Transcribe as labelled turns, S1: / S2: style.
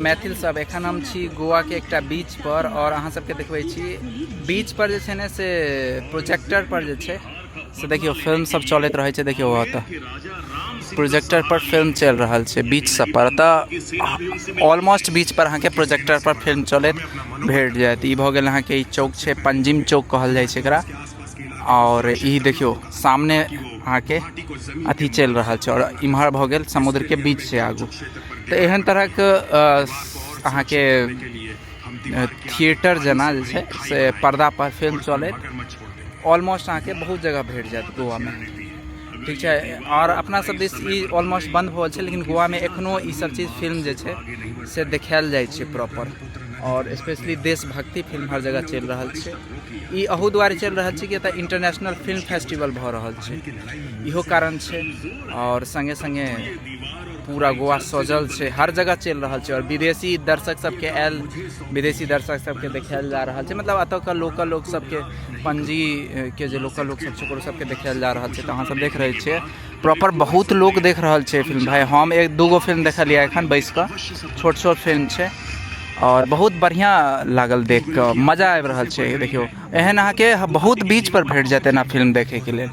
S1: मैथिल सब, एखन हम छी गोवाके एकटा बीच पर और अहाँ सबके देखबै छी। बीच पर जे छै ने से प्रोजेक्टर पर जे छै से देखियौ फिल्म सब चलैत रहै छै। देखियौ, ओतऽ प्रोजेक्टर पर फिल्म चलि रहल छै बीच सब पर। तऽ ऑलमोस्ट बीच पर अहाँके प्रोजेक्टर पर फिल्म चलैत भेट जायत। ई भऽ गेल अहाँके ई चौक छै, पंजिम चौक कहल जाइ छै एकरा। और ई देखियौ, सामने अहाँके अथी चलि रहल छै और इम्हर भऽ गेल समुद्रके बीच छै आगू। तऽ एहन तरहक अहाँके थिएटर जेना जे छै से पर्दा पर फिल्म चलैत ऑलमोस्ट अहाँके बहुत जगह भेट जायत गोवामे। ठीक छै? आओर अपना सब दिस ई ऑलमोस्ट बन्द भऽ गेल छै, लेकिन गोवामे एखनो ई सब चीज फिल्म जे छै से देखायल जाइ छै प्रॉपर। आओर स्पेशली देशभक्ति फिल्म हर जगह चलि रहल छै। ई अहू दुआरे चलि रहल छै कि एतऽ इंटरनेशनल फिल्म फेस्टिवल भऽ रहल छै, इहो कारण छै। आओर सङ्गे सङ्गे पूरा गोवा सजल छै, हर जगह चलि रहल छै और विदेशी दर्शक सबके आयल, विदेशी दर्शक सबके देखायल जा रहल छै। मतलब एतऽके लोकल लोक सबके, पणजी के जे लोकल लोक सब छै, ओकरो सबके देखायल जा रहल छै। तऽ अहाँ सब देख रहल छियै, प्रॉपर बहुत लोक देख रहल छै फिल्म। भाय, हम एक दूगो फिल्म देखलियै एखन बैस कऽ। छोट छोट फिल्म छै और बहुत बढ़िआँ लागल देख कऽ, मजा आबि रहल छै। देखियौ, एहन अहाँके बहुत बीच पर भेट जायत एना फिल्म देखैके लेल।